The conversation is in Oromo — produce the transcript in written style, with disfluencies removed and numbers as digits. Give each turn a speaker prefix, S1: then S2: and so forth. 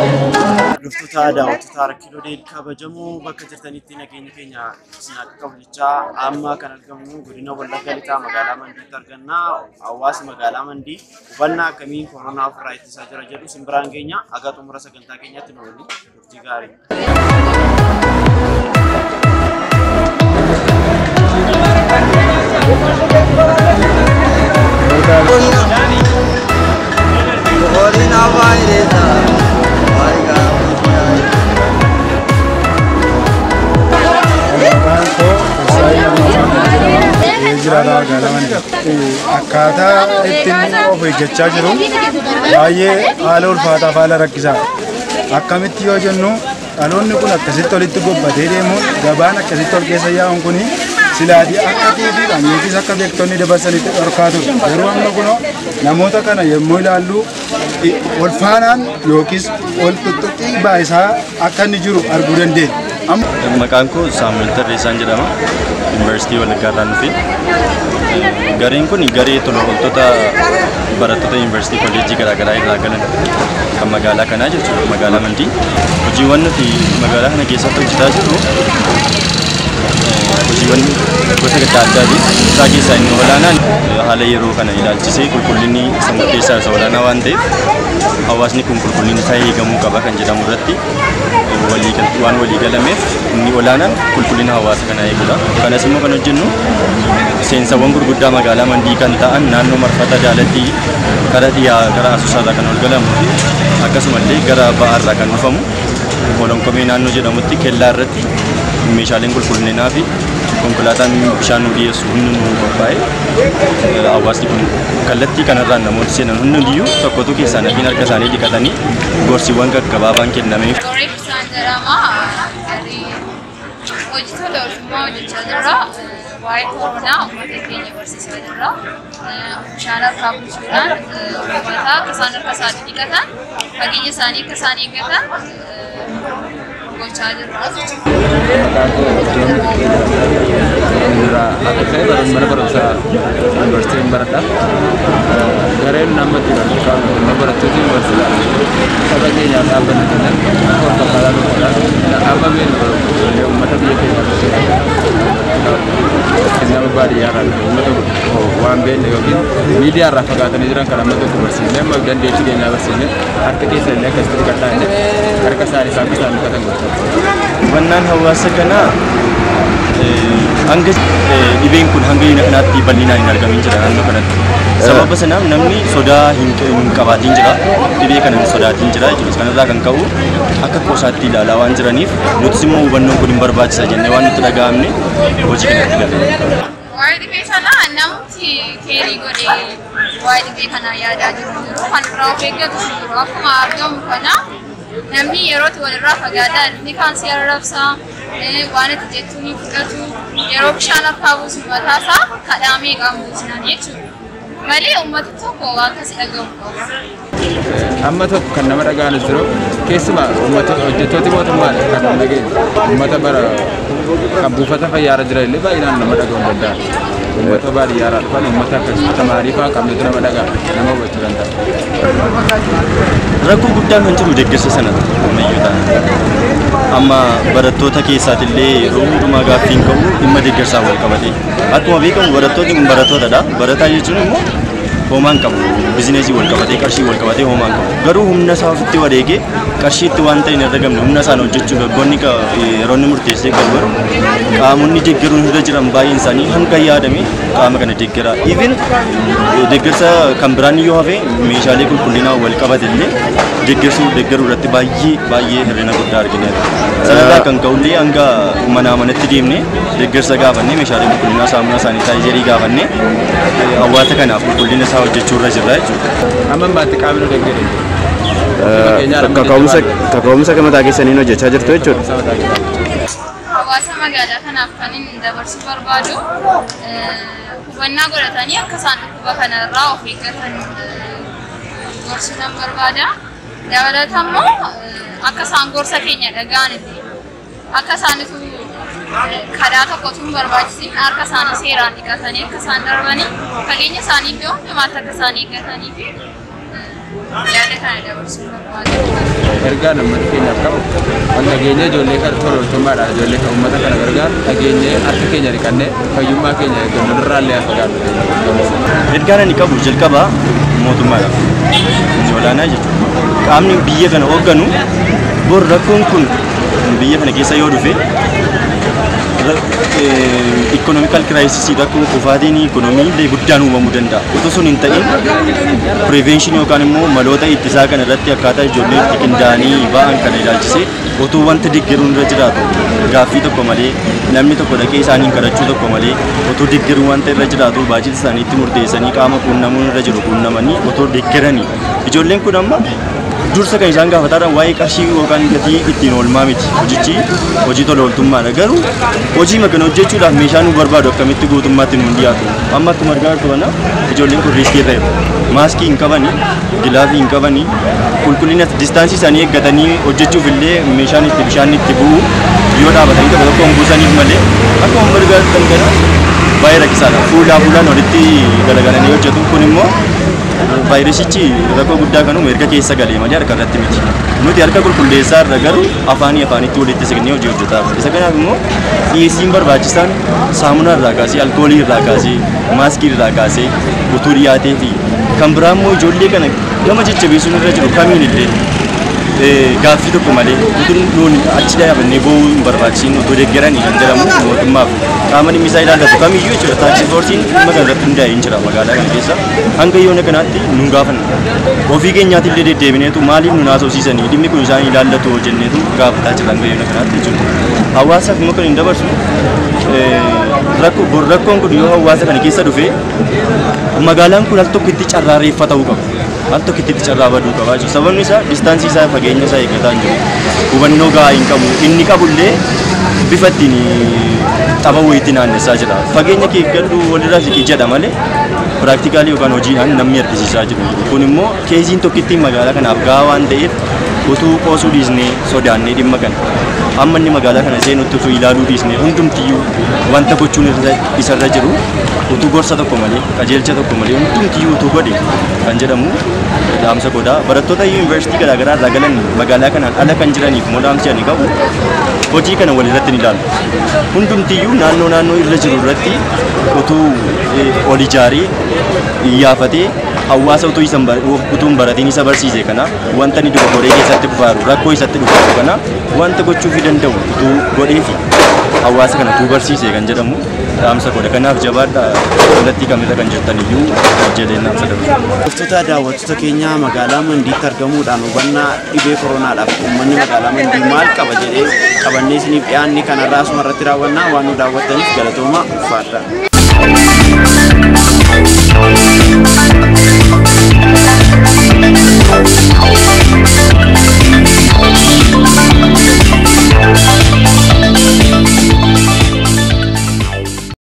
S1: Hordoftoota daawwattoota Kiiloolee kabajamoo bakka jirtanitti nageenya keenya isin akka qablichaa amma kan argamu godina Wallagga Lixaa magaalaa Mandiitti arganna. Hawaasni magaalaa Mandii hubannaa akkamiin koronaa ofirraa ittisaa jira jedhu isin biraan geenya. Haga xumura sagantaa keenyaatti nu waliin turtii gaarii.
S2: Akkaataa ittiin of eeggachaa jiru baay'ee haala ulfaataa fi haala rakkisaadha. Akkamitti yoo jennu dhaloonni kun akkasitti walitti gobbatee deemuun gabaan akkasitti ol keessa yaa'uun kun silaatii akka tiifiidhaan yookiis akka beektonni dabarsanitti dhorkaa ture. Garuu amma kunoo namoota kana yommuu ilaallu wal faanaan yookiis wal tuttuqqii baayisaa akka inni jiru arguu dandeenya.
S3: Maqaan koo Saamu'eel Tarreessaan jedhama. Yuunivarsiitii Wallaggaa irraan dhufe. Gareen kun garee tola ooltota barattoota yuunivarsiitii kolleejjii garaagaraa irraa galan kan magaalaa kanaa jechuudha. Magaalaa Mandii. Hojiiwwan nuti magaalaa kana keessatti hojjetaa jirru hojiiwwan gosa adda addaati. Isaa keessaa inni olaanaan haala yeroo kana ilaalchisee qulqullinni isa murteessaa isa olaanaa waan ta'eef hawaasni kun qulqullinni isaa eegamuu qaba kan jedhamu irratti waan walii galameef inni olaanaan qulqullina hawaasa kanaa eeguudha. Kanas immoo kan hojjennu seensawwan gurguddaa magaalaa Mandii kan ta'an naannoo marfata Daalattii gara dhiyaa gara Asoosaarraa kan ol galamuu fi akkasumallee gara ba'aarraa kan dhufamu Olonkomee naannoo jedhamutti kellaa irratti meeshaaleen qulqullinaa fi konkolaataan bishaan nu dhiyeessu hundi nu qophaa'e hawaasni kun kallattii kanarraan namooti seenan hundiyyuu tokkotu keessaa nafiin harka isaanii dhiqatanii gorsiiwwan gaggabaabaan kennameef.
S4: Isaan jedhama. Hojii tola ooltummaa hojjechaa jirra. Waa'ee koronaa uummata keenya barsiisaa jirra. Bishaan harkaa bulchuudhaan uummata akka isaan harka isaanii dhiqatan, fageenya isaanii akka isaan eeggatan gochaa jirra.
S5: Maqaan koo Akka ta'e mana barumsaa yuunivarsiitiin baradha. Gareen nama itti barsiisaa barattoota yuunivarsiitii saba keenyaaf dhaabbanne jennaan wal fakkaataa tokkodha. Amma beeknu uummata biyya keenya nama baadiyyaa irraa uummata waan beekne yookiin miidiyaa irraa fagaatanii jiran kan amma tokko barsiisnee amma dandeettii keenyaa barsiisnee harka keessa illee akkasitti dhiqadhaa jennee harka isaanii isaan isaan dhiqatan gochaa.
S3: Hubannaan hawaasa kanaa hanga dhibeen kun hanga yoona kanaatti bal'inaan hin argamin jira naannoo kanatti. Sababa sanaaf namni sodaa hin qabaatin jira. Dhibee kana hin sodaatin jira jechuudha. Kanarraa kan ka'u akka qoosaatti ilaalaa waan jiraniif nutis immoo hubannoon kun hin barbaachisa jennee waan nutti dhaga'amne hojii kanatti galle.
S4: Waa'ee dhibee sanaa namti keerii godhee waa'ee dhibee kanaa yaadaa jiru jiru kan irraa of eeggatu jiru akkuma argamu kana namni yerootti walirraa fagaataa inni kaan si arrabsaa waan itti jettuu ni fudhatu yeroo bishaan harkaa buusu mataasaa kadhaa meeqaan buusnaan jechuudha. Malee uummati tokko waan akkasii dhagahu qabu.
S5: Amma tokko kan nama dhaga'anis jiru keessumaa uummata hojjettooti mootummaadha kan dhageenye uummata bara kan buufata fayyaarra jiran illee baay'inaan nama dhaga'uu hin danda'an. Uummata baadiyyaarraa dhufan uummata akkasii tamaarii fa'aa qabnutu nama dhaga'a nama hubachuu danda'a.
S3: Rakkoo guddaan kan jiru deeggarsa sanadha ammayyuu ta'an. Amma barattoota keessaatillee yeroo hundumaa gaaffiin ka'u dhimma deeggarsaan wal qabatee. Akkuma beekamu barattoonni kun barattootadha. Barataa jechuun immoo homaa hin qabu. Bizineesii wal qabatee qarshii wal qabatee homaa hin qabu. Garuu humna isaa ofitti wareegee qarshiitti waan ta'e hin argamne humna isaan hojjechuuf eegonni yeroo inni murteessee qabu garuu qaamonni deeggaruun irra jiran baay'een isaanii hanga yaadame qaama kana deeggara. Even deeggarsa kan biraan yoo hafe meeshaalee qulqullinaa wal qabate illee deeggarsuu deeggaruu irratti baay'ee baay'ee hir'ina guddaa argineerra. Sanarraa kan ka'ullee hanga manaa manatti deemnee deeggarsa gaafannee meeshaalee qulqullinaa saamunaa saanitaayizerii gaafannee hawaasa kanaaf qulqullina isaa hojjechuu irra jirra jechuudha.
S5: Amma ammaatti qaamni nu deeggare.
S6: Kaka'umsa mataa keessaniin hojjechaa jirtu jechuudha.
S4: Hawaasa magaalaa kanaaf kan inni dabarsuu barbaadu hubannaa godhatanii akka isaan dhukkuba kanarraa of eeggatan gorsuu nan barbaada. Dabalataan immoo akka isaan gorsa keenya dhaga'an illee akka isaan Karaa tokko osoo hin barbaachisiin harka isaanii seeraan dhiqatanii akka isaan darbanii fageenya isaanii iddoo hundumaatti akka isaan eeggatanii fi yaada kana dabarsuu barbaada.
S5: Ergaa namni keenyaaf qabu wal dhageenyee ijoollee kana tola ooltummaadhaan ijoollee kan uummata kana gargaaru dhageenyee harka keenya dhiqannee fayyummaa keenya eeggannu irraa illee haa fagaannu.
S3: Ergaan ani qabu jalqabaa mootummaadhaaf. Inni olaanaa jechuudha. Qaamni biyya kana hoogganu bor rakkoon kun biyya kana keessa yoo dhufe economical crisis rakkoo kufaatiin ikonoomii illee guddaan uumamuu danda'a. Otoo sun hin ta'in prevention yookaan immoo maloota ittisaa kana irratti akkaataa ijoollee itti qindaa'anii ba'an kana ilaalchisee otoo wanta deeggaruun irra jiraatu gaaffii tokko malee namni tokko dhaqee isaaniin kadhachuu tokko malee otoo deeggaruun wanta irra jiraatu baajata isaanii itti murteessanii qaama quunnamuun irra jiru quunnamanii otoo deeggaranii ijoolleen kun amma dursa kan isaan gaafataadhaan waa'ee qarshii yookaan gatii ittiin oolmaa miti. Hojichi hojii tola ooltummaadha. Garuu hojii kana hojjechuudhaaf meeshaa nu barbaadu akkamitti guutummaatti nuun dhiyaatu. Amma akkuma argaa jirtu kana ijoolleen kun riiskii irra jiru. Maaskii hin qabani, gilaafii hin qabani, qulqullina distaansii isaanii eeggatanii hojjechuuf illee meeshaan itti bishaan itti bu'u yoo dhaabatanii tokko tokkoon buusaniif malee akkuma argaa jirtan kana baay'ee rakkisaadha. Fuulaa fuulaan walitti galagalanii hojjetu. Kun immoo vaayirasichi rakkoo guddaa kan uume erga keessa galee malee harka irratti miti. Nuti harka qulqulleessaa irra garuu afaanii afaanitti walitti siqnee hojii hojjetaa. Isa kanaaf immoo dhiyeessiin barbaachisaan saamunaa irraa kaasee, alkoolii irraa kaasee, maaskii irraa kaasee utuu dhiyaatee fi kan biraa immoo ijoollee kana gama jajjabeessuun irra jiru kamiin illee gaaffii tokko malee utuu nuun achi dhaabannee boo'uu hin barbaachisiin utuu deeggaranii kan jedhamu mootummaaf qaama dhimmi isaa ilaallatu kamiyyuu jechuudha. Taaksii foorsiin dhimma kana irratti hundaa'ee hin jira magaalaa kana keessa. Hanga yoona kanaatti nun gaafanna. Ofii keenyaatti illee deddeebineetu maaliif nun haasofsiisanii dhimmi kun isaan ilaallatu jenneetu gaafataa jira hanga yoona kanaatti jechuudha. Hawaasaaf immoo kan hin dabarsu rakkoon kun yoo hawaasa kana keessa dhufe magaalaan kun al tokkotti carraareeffa ta'uu qaba. Al tokkotti carraa baduu qaba jechuudha. Sababni isaa distaansii isaa fageenya isaa eeggataa hin jiru. Hubannoo gahaa hin qabu. Inni qabullee bifa ittiin tapha wayiitti naannessaa jira. Fageenya kee eeggadhu walirraa siqii jedha malee piraaktikaalii yookaan hojiidhaan namni argisiisaa jiru. Kun immoo keesiin tokkittiin magaalaa kanaaf gahaa waan ta'eef utuu qoosuu dhiisnee sodaannee dhimma kana amma inni magaalaa kana seenutti utuu ilaaluu dhiisnee hundumtiyyuu wanta gochuun isarra jiru utuu gorsa tokko malee qajeelcha tokko malee hundumtiyyuu utuu godhe kan jedhamu dhaamsa godhaa. Barattoota yuunivarsiitii garaagaraa irraa galan magaalaa kanaan ala kan jiraniif immoo dhaamsi ani qabu hojii kana walirratti ni ilaalu. Hundumtiyyuu naannoo naannoo irra jiru irratti utuu ol ijaaree iyyafatee hawaasa utuu isa utuu hin baratiin isa barsiise kana wanta inni dogoggoree keessatti kufaaru rakkoo isatti dhufaaru kana wanta gochuufii danda'u utuu godhee fi hawaasa kana utuu barsiise kan jedhamu dhaamsa godha. Kanaaf jabaadha kallattii kamirra kan jirtan iyyuu jedheen dhaamsa dabarsa.
S1: Hordoftoota daawwattoota keenyaa magaalaa Mandiitti argamuudhaan hubannaa dhibee koronaadhaaf uummanni magaalaa Mandii maal qaba jedhee qabannee isiniif dhiyaanne kanarraa asuma irratti raawwannaa waan nu daawwattaniif galatooma ulfaadha.